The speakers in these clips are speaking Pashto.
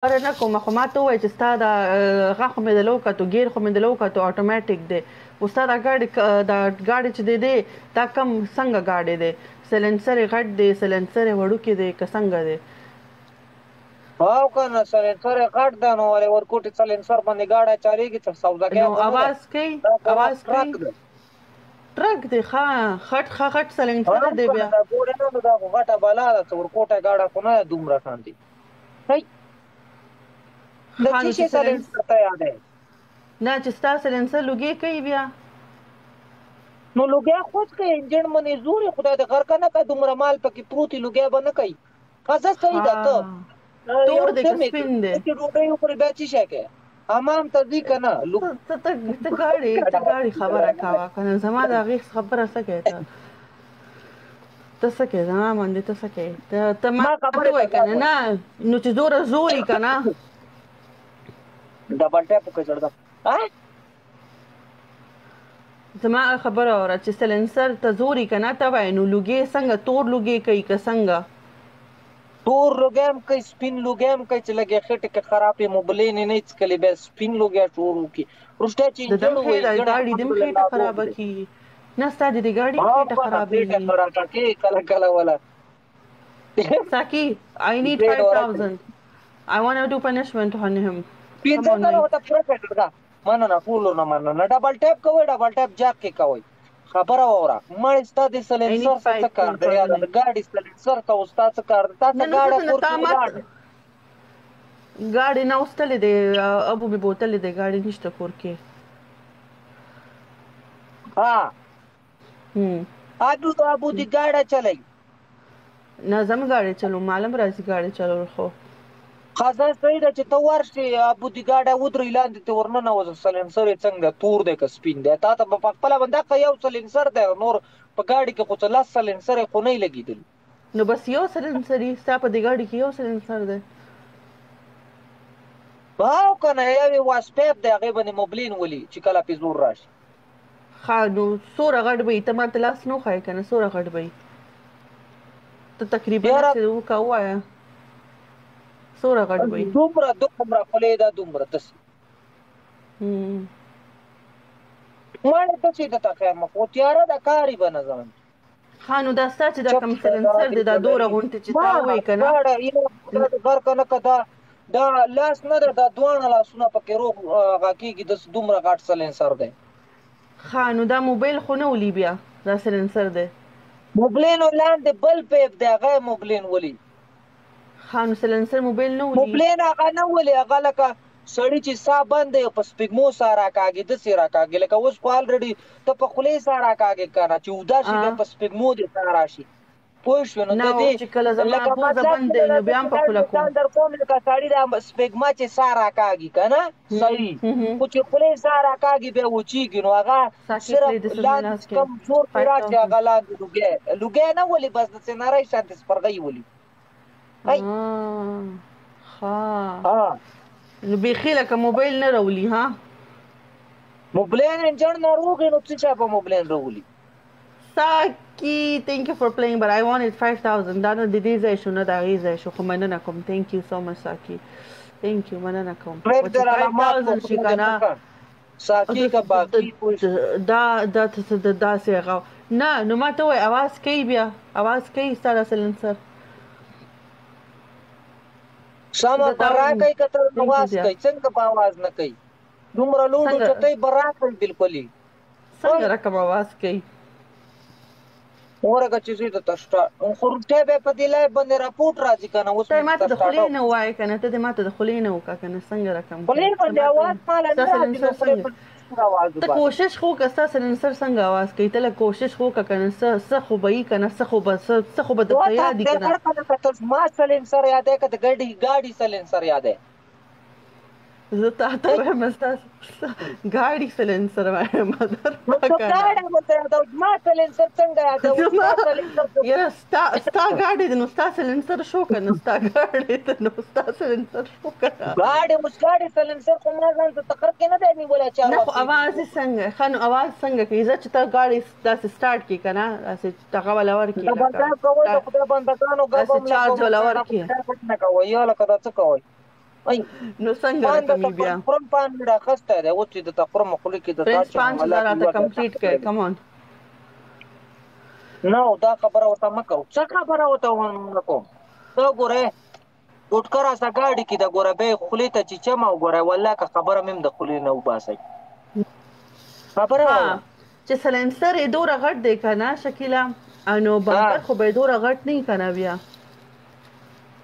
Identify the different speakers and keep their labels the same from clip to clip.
Speaker 1: نه کوم، خو ما ته ووایه چې ستا دا غږ خو مې د لوکتو، ګیر خو مې د لوکتو، اتوماتیک دی. خو ستا دا ګاډی، دا ګاډی چې دی دی دا کم څنګه ګاډی دی؟ سلنسر یې غټ دی، سلنسر یې وړوکی دی، که څنګه دی؟
Speaker 2: او کنه سلنسر یې غټ دی، نو ولې ورکوټي سلنسر باندې ګاډی چلېږي؟ څه سوداګر
Speaker 1: نو اواز کوي؟ اواز کوي؟ ټرک دی. ښه غټ، ښه غټ سلنسر دی بیا.
Speaker 2: دا ګوره نه، دا خو غټه بلا ده، څه ورکوټه ګاډه خو نه ده دومره شان دی. د څه شي سلنسر ته یادې؟
Speaker 1: نه، چې ستا سلنسر لوګي کوي بیا.
Speaker 2: نو لوګیا خو څه کوي، انجن منې زور، خدای دې غرقه نه کړه، دومره مال پکې پروت دی، لوګیا به نه کوي. ښځه صحیح ده. ته
Speaker 1: تور دی که سپین دی؟
Speaker 2: چې ډوډۍ وخورې بیا څه شی کوې؟ حمام ته ځي که نه؟
Speaker 1: ته ته ته ګاډي، ته ګاډي خبره کوه که نه، زما د هغې خبره څه کوې؟ ته ته څه کوې زما باندې؟ ته څه کوې؟ ته ما ته وایې که نه؟ نه، نو چې زوره زوري که نه
Speaker 2: ډبل ټیپ وکړه زړه.
Speaker 1: زما خبره اوره، چې سلنسر ته زوري که نه، ته وایې نو لوګي څنګه، تور لوګي کوي که څنګه؟
Speaker 2: تور لوګی هم کوي، سپین لوګی هم کوي. چې لږې خټې کې خرابې موبلین یې نه څکلې، بیا سپین لوګی شروع کړي. رښتیا چې
Speaker 1: د دم خېټه ګاډي دم خېټه خرابه کیږي. نه، ستا د دې ګاډي خېټه خرابېږي.
Speaker 2: خېټه خرابه کیږي کله کله ولا.
Speaker 1: ساکی، I need 5000. I want to do punishment on him.
Speaker 2: 5000 ورته پوره کړه. مننه ټولو نه مننه. ډبل ټیپ کوئ، ډبل ټیپ جاک کې کوئ. خبره واوره مړ، ستا د سلنسر څه کار دی؟ یاره د ګاډي سلنسر ته ستا څه کار دی؟ تا ته ګاډی کور کې ولاړ
Speaker 1: ګاډی نه وستلې دی، ابو مې بوتلې دی، ګاډی نشته کور کې.
Speaker 2: ها، ابو ابو دی ګاډی چلی؟
Speaker 1: نه، زم ګاډی چلو، معلوم راځي ګاډی چلول خو.
Speaker 2: خزه صحیح ده، چې ته ورشې ابو دی ګاډی ودرې، لاندې ته ورننوځه، سلنسر یې څنګه، تور دی که سپین دی؟ تا ته به په خپله باندې دغه یو سلنسر دی، نور په ګاډي کې خو څه 10 سلنسر یې خو نه لګېدلي.
Speaker 1: نو بس یو سلنسر یې ستا په دې ګاډي کې یو سلنسر دی؟
Speaker 2: او که نه یو یې واسپیپ دی، هغې باندې موبلین ولي چې کله پې زور راشي.
Speaker 1: ښه، نو څومره غټ به وي؟ ته ما ته لاس نه وښایې که نه، څومره غټ به وي؟ ته تقریبا داسې وکړه، ووایه څومره غټ به وي؟
Speaker 2: دومره دومره خولې ده، دومره داسې مړې داسې د تخیر مخ خو تیاره ده، کاري به نه ځان.
Speaker 1: ښه، نو دا ستا چې دا کوم سلنسر دی، دا دوره غونټې چې تا وایې که نه،
Speaker 2: غر که نه، که دا دا لاس نه ده، دا دواړه لاسونه پکې روغ هغه کېږي، داسې دومره غټ سلنسر دی.
Speaker 1: ښه، نو دا موبایل خو نه ولي بیا دا سلنسر دی؟
Speaker 2: موبلینو لاندې بل پیپ دی، هغه موبلین ولي.
Speaker 1: ښه، نو سلنسر موبایل نه ولي؟
Speaker 2: موبلین هغه نه ولي، هغه لکه سړی چې ساه بنده په سپېږمو ساه راکاږي، داسې راکاږي. لکه اوس خو الریډي ته په خولې ساه راکاږې که نه، چې اوده شي بیا په سپېږمو دې ساه راشي، پوه شوې؟ نو د دې
Speaker 1: چې کله زما پوزه بنده نو بیا هم په خوله کوم
Speaker 2: در کوم، لکه سړی دا سپېږمه چې ساه راکاږي که نه، سړي خو چې خولې ساه راکاږي بیا وچېږي، نو هغه صرف لاندې کوم زور پرې راشي هغه لاندې لوګی لوګی نه ولي، بس داسې نری شانتې سپرغۍ ولي.
Speaker 1: ښه، نو بیخي لکه موبایل نه راولي؟ ها،
Speaker 2: موبلین انجن ناروغ، نو څه شی به موبلین راولي؟
Speaker 1: ساکی، thank you for playing, but I wanted 5000. دا نه د دې ځای شو، نه د هغې ځای شو، خو مننه کوم. Thank you so much ساکی، thank you، مننه کوم. 5000 شي که نه؟
Speaker 2: ساکی که باقي
Speaker 1: دا دا څه داسې هغه نه. نو ما ته وایي اواز کوي بیا، اواز کوي ستا دا سلنسر؟
Speaker 2: سمه برا کوي که ته اواز کوي؟ څنګه به اواز نه کوي؟ دومره لوډ اوچتوي، برا کوي بالکل.
Speaker 1: څنګه رقم اواز کوي؟
Speaker 2: ورګه چې زه د تشتا خو روټه به په دې لای باندې راپورټ راځي کنه. اوس
Speaker 1: ته ماته د خولې نه وای کنه، ته د ماته د خولې نه وکا کنه، څنګه رقم
Speaker 2: خولې باندې اواز مال نه راځي؟
Speaker 1: ته کوشش خو که ستا سلنسر څنګه اواز کوي، ته لږ کوشش خو که کنه، څه خو به یي کنه، څه خو به څه خو به درته یاد کنه.
Speaker 2: ما سلنسر یادې که د ګاډي ګاډي سلنسر یادې؟
Speaker 1: زه تا ته وایم، ستا ګاډي سلنسر وایم.
Speaker 2: در ګاډی مې یاد، ما سلنسر څنګه یاد؟
Speaker 1: یاره ستا ستا ګاډی دی، نو ستا سلنسر شو کنه، ستا ګاډی دی نو ستا سلنسر شو کنه.
Speaker 2: ګاډی اوس ګاډي سلنسر خو ما ځان ته تخر کې نه دی نیولی چې
Speaker 1: نه، خو اواز یې څنګه؟ ښه، نو اواز څنګه کوي؟ زه چې ته ګاډی داسې سټارټ کړې که نه، داسې دغه وله ورکړې،
Speaker 2: لکه کوئ د خدای بندګانو
Speaker 1: داسې چارج وله ورکړې
Speaker 2: نه کوئ، یا لکه دا څه کوئ؟
Speaker 1: نو څنګه
Speaker 2: پان د
Speaker 1: رقمي بیا؟
Speaker 2: خورم پان مې راخستی دی اوس چې د تخرم خوله کې د تا
Speaker 1: پرنس
Speaker 2: چې
Speaker 1: 5000
Speaker 2: ولا
Speaker 1: راته کمپلیټ کړ، کم آن.
Speaker 2: نه، دا خبره ورته مه کوه. څه خبره ورته نه کوم؟ ته ګوره ګوټکه راسه ګاډي کې د ګوره بیا یې خولې ته چیچم او ګوره والله که خبره مې هم د خولې نه وباسئ. خبره
Speaker 1: ها
Speaker 2: واوره.
Speaker 1: چې سلنسر یې دوره غټ دی که نه شکیلا، نو بمپر خو به یې دوره غټ نه وي که نه بیا؟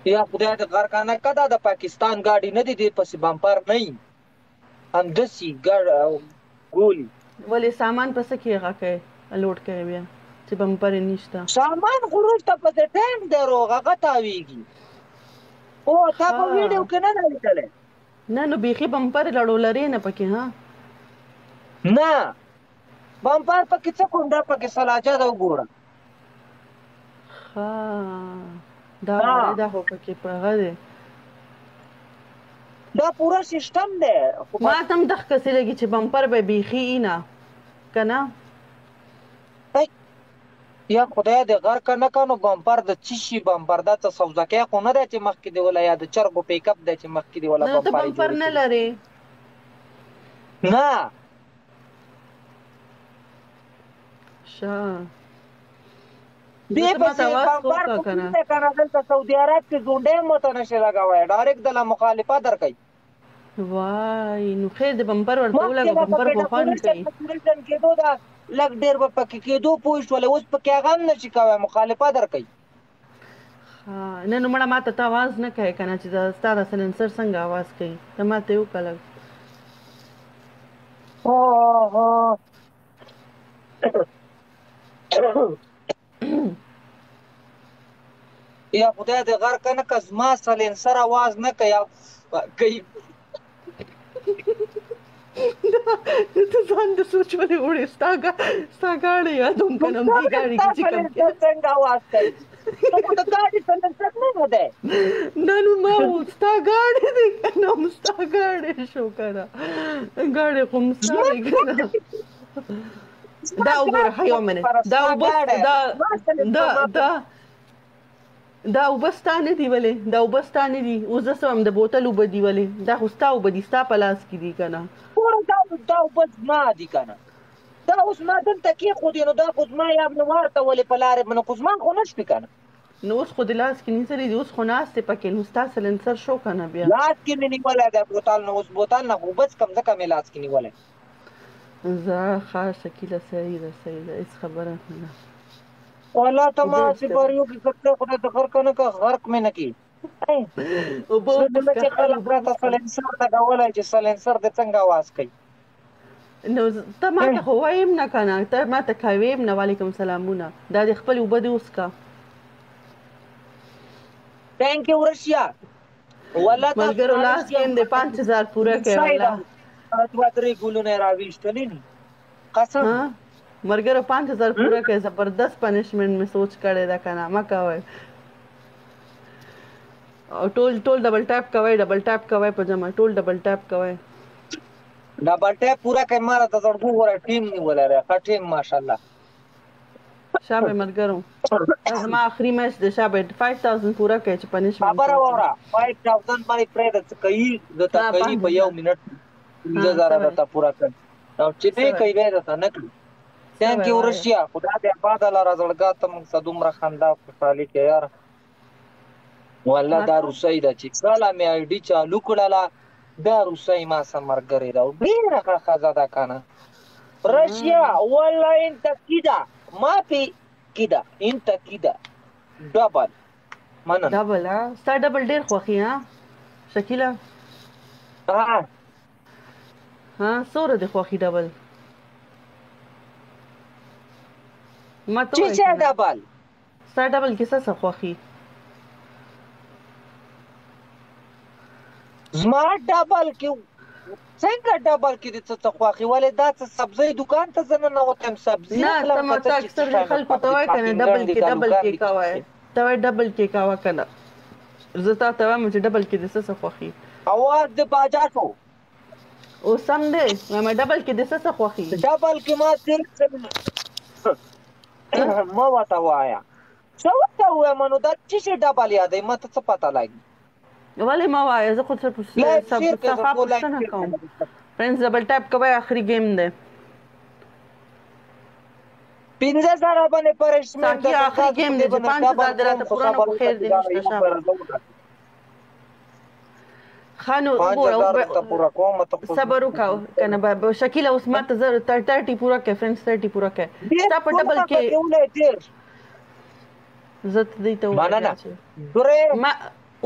Speaker 2: یا خدای دې غرق نه که، دا د پاکستان ګاډي نه دی، دې پسې بمپر نه وي، همداسې ګړ ګولي.
Speaker 1: ولې سامان په څه کې هغه کوې، لوډ کوې بیا چې بمپر یې نشته؟
Speaker 2: سامان خو وروسته پسې ټانک دی روغ، هغه تاویږي. او تا په ویډیو کې نه دی لیدلی؟
Speaker 1: نه، نو بیخي بمپر لړو لرې نه پکې؟ ها
Speaker 2: نه، بمپر پکې څه کوم، دا پکې سلاجه ده وګوره.
Speaker 1: ښه دا وړې دا خو پکې په هغه دی،
Speaker 2: دا پوره سیستم دی. خو
Speaker 1: ما ته هم دغسې لګي چې بمپر به بیخي ای نه که نه؟
Speaker 2: یا خدای دې غرق نه که، نو بمپر د څه شي بمپر؟ دا څه سوزکی خو نه دی چې مخکې دې ولا، یا د چرګو پیک اپ دی چې مخکې دې ولا
Speaker 1: نه ته
Speaker 2: بمپر یې
Speaker 1: بمپر
Speaker 2: جوړې
Speaker 1: نه
Speaker 2: کړي؟
Speaker 1: لرې؟
Speaker 2: نه.
Speaker 1: ښه نو
Speaker 2: دې
Speaker 1: ته ماته
Speaker 2: پسې
Speaker 1: اواز خو
Speaker 2: بمپر
Speaker 1: وکړه
Speaker 2: خو
Speaker 1: که نه؟
Speaker 2: دی که نه، دلته سعودي عرب کې ځونډی هم ورته نه شي لګوی، ډایرکټ دله مخالفه درکوي.
Speaker 1: وای نو خیر د بمپر ورته
Speaker 2: مخکې
Speaker 1: ولګو،
Speaker 2: به
Speaker 1: بمپر
Speaker 2: پکې
Speaker 1: خو خوند
Speaker 2: ډیکوریشن
Speaker 1: کوي.
Speaker 2: ډیکوریشن کېدو، دا لږ ډېر به پکې کېدو، پوه شولې؟ اوس پکې هغه هم نه شي کوی، مخالفه درکوي.
Speaker 1: ښه نه نو مړه ماته ته اواز نه کوې که نه چې دا ستا د سلنسر څنګه اواز کوي؟ ته ماته یې وکړه لږ.
Speaker 2: یا خدای دې غرق نه که، زما سلنسر اواز نه کوي کوي.
Speaker 1: ته ځان د سوچ ولې وړې؟ ستا ګاډی یادوم که نه، همدې ګاډي کې چې کوم
Speaker 2: سلنسر څنګه اواز کوي؟ ته خو د ګاډي سلنسر نه دی.
Speaker 1: نه نو ما و ستا ګاډی دی که نه، هم ستا ګاډی شو که نه، ګاډی خو هم ستا دی که نه. دا وګوره، یو منټ، دا اوبه دا دا دا دا اوبه ستا نه دي؟ ولې دا اوبه ستا نه دي؟ اوس زه څه وایم، د بوتل اوبه دي؟ ولې دا خو ستا اوبه دي، ستا په لاس کې دي که نه؟
Speaker 2: ګوره دا اوبه زما دي که نه؟ دا اوس ما دلته کېښودې، نو دا خو زما یا مې ورته ولې په لارې نو خو زما خو نه شوې که نه؟
Speaker 1: نو اوس خو د لاس کې نیولې دي، اوس خو ناست دی پکې، نو ستا سلنسر شو که نه بیا؟
Speaker 2: لاس کې مې نیولی دی بوتل، نو اوس بوتل نه خو اوبه څکم ځکه مې لاس کې نیولی.
Speaker 1: زه ښه شکیله، صحیح ده، صحیح ده، هېڅ خبره نه ده.
Speaker 2: والله ته ما هسې بریو کې کتلی، خدای ته غرق نه که، غرق مې نه کړي.
Speaker 1: اوبه
Speaker 2: زه دې نه
Speaker 1: وڅښه،
Speaker 2: چې
Speaker 1: خپلې
Speaker 2: خلک
Speaker 1: اوبه
Speaker 2: راته
Speaker 1: وڅښه.
Speaker 2: سلنسر لګولی چې سلنسر دې څنګه اواز کوي.
Speaker 1: نو ته ماته خو وایم نه که نه، ته ماته کوې هم نه. وعلیکم سلامونه، دا دې خپلې اوبه دې وڅښه.
Speaker 2: ثانک یو رشیا، والله تاسو
Speaker 1: ملګرو لاس
Speaker 2: رشیا
Speaker 1: کې هم دې 5000 پوره کړئ
Speaker 2: صحیح
Speaker 1: والله.
Speaker 2: ده، دوه درې ګلونه یې راویشتلي دي قسم.
Speaker 1: ها ملګرو 5000 پوره کړئ، زبردست پنشمنټ مې سوچ کړی ده که نه، مه کوئ. او ټول ټول ډبل ټاپ کوئ، ډبل ټاپ کوئ په جمع، ټول ډبل ټاپ کوئ.
Speaker 2: ډبل ټاپ پوره کړئ. ما راته زړګو ګوره ټیم نیولی دی، ښه ټیم ماشاءالله.
Speaker 1: شابه ملګرو، دا زما اخري میچ دی، شابه 5000 پوره کړئ چې پنشمنټ
Speaker 2: خبره
Speaker 1: وکړم.
Speaker 2: واوره، 5000 باندې پرېږده، څه کوي درته
Speaker 1: ها
Speaker 2: کوي په یو
Speaker 1: 5000
Speaker 2: منټ
Speaker 1: ها
Speaker 2: 5000
Speaker 1: څه وایې؟
Speaker 2: درته پوره کړي او چې
Speaker 1: څه
Speaker 2: نه
Speaker 1: وایې؟
Speaker 2: کوي بیا درته نه کړي.
Speaker 1: څه
Speaker 2: ثانک
Speaker 1: وایې
Speaker 2: یو
Speaker 1: وایه؟
Speaker 2: رشیا، خدای دې آباد لره زړګا، ته موږ ته دومره خندا او خوشحالي کې یاره. والله دا
Speaker 1: ماته
Speaker 2: روسۍ ده چې کله مې آی ډي چالو کړله، دا روسۍ ما سره ملګرې ده او ډېره ښه ښځه ده که نه. رشیا والله انت کیده ما پی کیده انت کیده ډبل مننه.
Speaker 1: ډبل ها، ستا ډبل ډېر خوښي ها شکیلا؟
Speaker 2: ها.
Speaker 1: ها څومره دې خوښي ډبل ما ته
Speaker 2: چې
Speaker 1: وایې
Speaker 2: چې
Speaker 1: که نه؟
Speaker 2: ډبل
Speaker 1: ستا ډبل کې څه څه خوښي؟
Speaker 2: زما ډبل کې څنګه ډبل کې دې څه څه خوښي؟ ولې دا څه سبزۍ دکان ته زه ننوتم سبزي
Speaker 1: نه
Speaker 2: اخلم
Speaker 1: ته
Speaker 2: که
Speaker 1: ما
Speaker 2: څه
Speaker 1: ته
Speaker 2: چې څه
Speaker 1: اکثر
Speaker 2: شی مې
Speaker 1: خلکو
Speaker 2: خوښ
Speaker 1: ته
Speaker 2: دي؟
Speaker 1: وایې که نه
Speaker 2: شاپینګان
Speaker 1: ډبل
Speaker 2: دي
Speaker 1: کې ډبل
Speaker 2: کالوګان
Speaker 1: کې
Speaker 2: دي که څه
Speaker 1: کوی،
Speaker 2: شی؟
Speaker 1: ته وایې ډبل کې کوه که نه؟ زه تا ته وایم چې ډبل کې دې څه څه خوښي؟
Speaker 2: اواز دې باجا شو.
Speaker 1: اوس سم دی؟ وایم ډبل کې دې څه څه خوښي؟
Speaker 2: ډبل کې ما صرف مه ورته وایه، څه ورته ووایم؟ نو دا څه شی ډبل یادوي، ما ته څه پته لګي؟
Speaker 1: ولې ما وایه، زه خو
Speaker 2: لایف شیر کړه،
Speaker 1: صفا
Speaker 2: زړګو لایف
Speaker 1: پوښتنه
Speaker 2: شیر
Speaker 1: کوم.
Speaker 2: کړه.
Speaker 1: فرندز ډبل ټاپ کوي، اخري ګیم دی.
Speaker 2: 5000 باندې پرشمنټ
Speaker 1: ساقي اخري ګیم دی، چې 5000 دې راته
Speaker 2: خو
Speaker 1: پوره نه
Speaker 2: صبر
Speaker 1: کو،
Speaker 2: وکړه
Speaker 1: خیر
Speaker 2: چې
Speaker 1: دې
Speaker 2: دا
Speaker 1: نشته
Speaker 2: یو
Speaker 1: شه.
Speaker 2: پر زه وګټم.
Speaker 1: ښه نو
Speaker 2: پنځ
Speaker 1: وګوره اوس
Speaker 2: هزار
Speaker 1: به
Speaker 2: درته پوره کوم، ته خو
Speaker 1: صبر وکړه کنه. شکیله اوس ماته زر 30 پوره کړه، فرندز 30 پوره کړه.
Speaker 2: ډېر
Speaker 1: ستا په ډبل
Speaker 2: څومره
Speaker 1: کې
Speaker 2: پکې ولې ډېر.
Speaker 1: زه ته دې ته ووایم
Speaker 2: مننه
Speaker 1: چې
Speaker 2: درې
Speaker 1: ما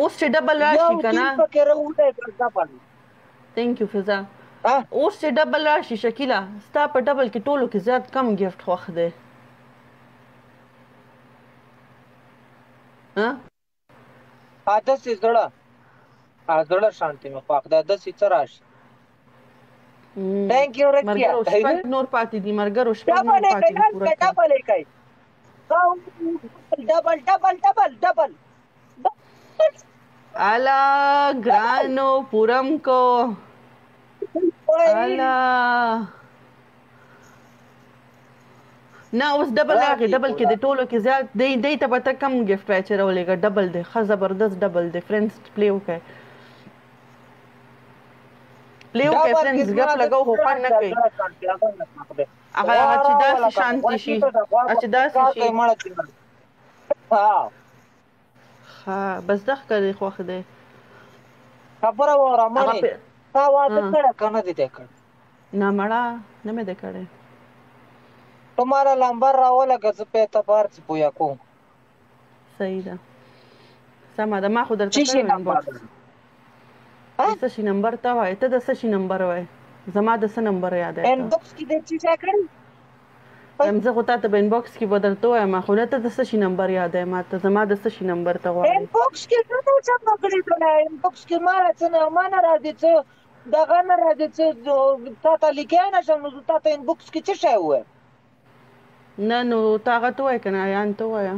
Speaker 1: اوس چې ډبل
Speaker 2: یو
Speaker 1: راشي
Speaker 2: تین
Speaker 1: کنه،
Speaker 2: پکې راوړی ډبل.
Speaker 1: ثانک یو فضا.
Speaker 2: ها
Speaker 1: اوس چې ډبل راشي شکیله، ستا په ډبل کې ټولو کې زیات کم ګفټ خوښ دی؟ ها
Speaker 2: داسې زړه، زړه شانتې مې خوښ ده، داسې څه راشي. ثانک یو رکیا.
Speaker 1: مرګرو شپږ نور پاتې دي، مرګرو شپږ نور
Speaker 2: ډبل یې
Speaker 1: پاتې
Speaker 2: کوي،
Speaker 1: دي، پوره کړه.
Speaker 2: ډبل یې کوي، ډبل ډبل ډبل ډبل.
Speaker 1: الا ګرانو پورم کو الا نه، اوس ډبل راغی.
Speaker 2: راغی
Speaker 1: ډبل کې
Speaker 2: پورا
Speaker 1: د ټولو کې زیات دی، دی ته به ته کم ګفټ وای چې راولېږه. ډبل دی، ښه زبردست ډبل دی. فرندز پلی وکړئ، پلی وکړئ
Speaker 2: ډبل کې
Speaker 1: فرندز.
Speaker 2: زما
Speaker 1: ګپ
Speaker 2: د
Speaker 1: لګاو خو
Speaker 2: زړه
Speaker 1: خوند نه
Speaker 2: د
Speaker 1: کوي.
Speaker 2: زړه شانتې هغه نه خوښ دی.
Speaker 1: هغه
Speaker 2: غوا
Speaker 1: هغه چې
Speaker 2: راوله
Speaker 1: داسې
Speaker 2: کنه،
Speaker 1: شانتې
Speaker 2: غوا
Speaker 1: شي،
Speaker 2: چیته ده؟ غوا
Speaker 1: چې
Speaker 2: په
Speaker 1: داسې
Speaker 2: کار
Speaker 1: شي.
Speaker 2: کوي مړه چې نه. ها
Speaker 1: ښه بس دغه دی خوښ دی.
Speaker 2: خبره واوره
Speaker 1: هغه
Speaker 2: مړې،
Speaker 1: په
Speaker 2: تا واده
Speaker 1: ها
Speaker 2: کړی که نه دی دی کړی؟
Speaker 1: نه مړه، نه مې دی کړی.
Speaker 2: ته ماله لمبر راولګه، زه په اعتبار څه پوهه کوم.
Speaker 1: صحیح ده، سمه ده. ما خو درته
Speaker 2: چی
Speaker 1: کړی
Speaker 2: شي
Speaker 1: و
Speaker 2: نمبر
Speaker 1: انباکس.
Speaker 2: ها
Speaker 1: د څه شي نمبر ته وایې؟ ته د څه شي نمبر وایې؟ زما د څه نمبر یادی ته؟
Speaker 2: انباکس کې دې څه شی کړی؟
Speaker 1: زه خو تاته په انباکس کې به درته ووایم، خو نه، ته د څه شي نمبر یادی ما ته؟ زما د څه شي نمبر ته غواړې؟
Speaker 2: انباکس کې څه نه څه کړی ته؟ انباکس کې ما څه نه، ما نه راځي څه، دغه نه راځي څه، تا ته لیکلی نه شم، نو زه تا ته انباکس کې څه شی ووایم؟
Speaker 1: نه نو ته هغه ته وایې که نه ایان ته ووایه.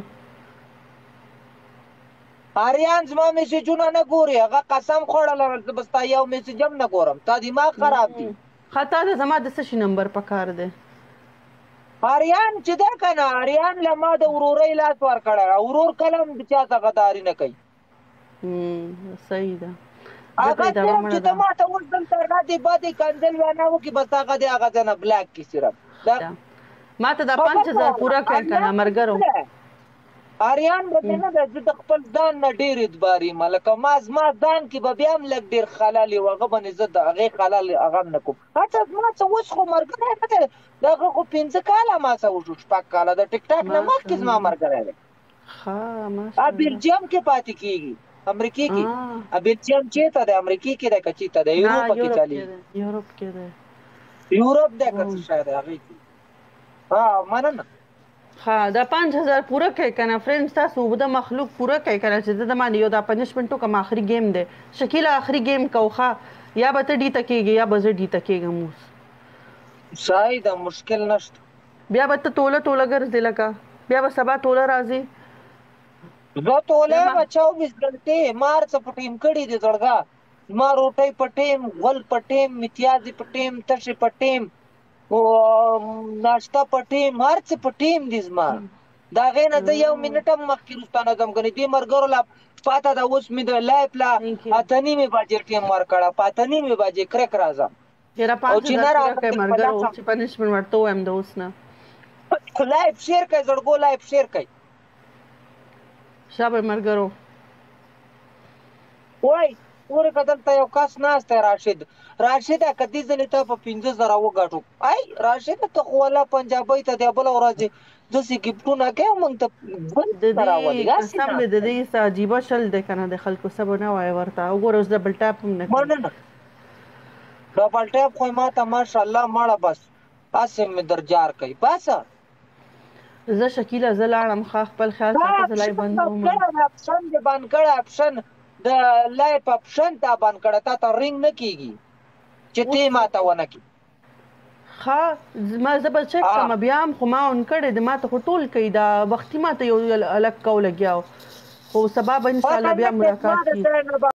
Speaker 2: آریان زما میسجونه نه ګوري، هغه قسم خوړله زه به ستا یو میسج هم نه ګورم، تا دماغ خراب دی.
Speaker 1: ښه تا ته زما د څه شي نمبر پکار دی؟
Speaker 2: آریان چې ده که نه، آریان له ما د ورورۍ لاس ورکړی، ورور کله هم د چا څخه غداري نه کوي.
Speaker 1: صحیح ده. زه
Speaker 2: هغه
Speaker 1: پرې دغه
Speaker 2: صرف
Speaker 1: مړه
Speaker 2: چې ته
Speaker 1: ده
Speaker 2: ماته اوس دلته ردې بدې کنځل وینا وکړي، بس هغه دې هغه ځای نه بلاک کړي صرف دا
Speaker 1: ده. ما ته دا
Speaker 2: خبر
Speaker 1: 5000 پوره کړې که نه
Speaker 2: آریان
Speaker 1: مرګرو.
Speaker 2: آریان به دې نه ده، زه د خپل ځان نه ډېر اعتبار یم، لکه ما زما ځان کې به بیا هم لږ ډېر خلل وي، هغه باندې زه د هغې خلل هغه هم نه کوم. حتی زما څه اوس خو ملګری نه دی، د هغه خو 5 کاله ما څه وشو، 6 کاله د ټیک ټاک نه مخکې زما
Speaker 1: ماشاءالله.
Speaker 2: ملګری دی.
Speaker 1: ښه
Speaker 2: ا
Speaker 1: ماشاءالله.
Speaker 2: بلجیم کې پاتې کیږي، امریکې کې. بلجیم چېرته دی؟ امریکې کې دی که چېرته دی؟
Speaker 1: نه
Speaker 2: یوروپ کې
Speaker 1: یورپ کې
Speaker 2: چلی
Speaker 1: دی، یورپ کې دی.
Speaker 2: یورپ دی که څه شی دی هغې کې. ها مننه.
Speaker 1: ښه دا 5000 پوره کړئ که نه فرندز، تاسو اوږده مخلوق پوره کړئ که نه، چې زه د باندې یو دا پنشمنټ وکړم. اخري ګیم دی شکیله، اخري ګیم کو. ښه یا به ته ډي ته کېږې یا به زه ډي ته کېږم. اوس
Speaker 2: صحیح ده، مشکل نشته.
Speaker 1: بیا به ته توله توله ګرځې، لکه بیا به سبا توله راځي.
Speaker 2: زه توله
Speaker 1: بیا
Speaker 2: یم
Speaker 1: ما
Speaker 2: 24 ګنټې، ما هر څه په ټیم کړي دي زړګا. زما روټۍ په ټیم، غول په ټیم، متیازې په ټیم، تشې په ټیم، ناشته په ټیم، هر څه په ټیم دي زما. د هغې نه زه یو منټ هم مخکې وروسته نه ځم، کنې دې ملګرو لا پاته ده. اوس مې د لایف لا
Speaker 1: ثانک یو.
Speaker 2: 8:30 بجې ټیم ورکړه، په 8:30 بجې کرک راځم.
Speaker 1: یاره
Speaker 2: او چې
Speaker 1: 5000
Speaker 2: نه
Speaker 1: پوره
Speaker 2: راځم
Speaker 1: کړئ
Speaker 2: د په
Speaker 1: ملګرو،
Speaker 2: لسم
Speaker 1: چې پنشمنټ ورته ووایم د اوس نه.
Speaker 2: لایف شیر کړئ زړګو، لایف شیر کړئ.
Speaker 1: شابه ملګرو.
Speaker 2: وای ورکه دلته یو کس ناست دی، راشد. راشده که دې ځلې ته په 5000 وګټو، ای راشده ته خو والله پنجابۍ ته دی بله ورځ داسې ګفټونه کوې موږ ته ګل
Speaker 1: د دې
Speaker 2: راولي هسې
Speaker 1: قسم
Speaker 2: ناست
Speaker 1: دی د
Speaker 2: دی.
Speaker 1: دې څه عجیبه شل دی که نه، د خلکو څه به نه وایې ورته. وګوره اوس ډبل ټاپ هم نه کوي.
Speaker 2: مننه. ډبل ټاپ خو یې ماته ماشاءالله مړه، بس هسې مې درجار کوي بس.
Speaker 1: زه شکیله زه لاړم، ښه خپل خیال
Speaker 2: دا
Speaker 1: ساته، زه لای
Speaker 2: اپشن
Speaker 1: بندوم.
Speaker 2: بند کړه، اپشن دې بند کړه، اپشن د لایف اپشن تا بند کړه، تا ته رینګ نه کیږي چې
Speaker 1: اوس
Speaker 2: ته ماته ونه کی.
Speaker 1: ښه ما زه به چک
Speaker 2: ها
Speaker 1: کړم بیا هم، خو ما اون کړی دی، ما ته خو ټول کوي دا وختي. ما ته یو هلک کو لګیا و، خو سبا به
Speaker 2: پته
Speaker 1: انشاءالله بیا
Speaker 2: نه زما
Speaker 1: ملاقات
Speaker 2: د
Speaker 1: کیږي.
Speaker 2: سره نه به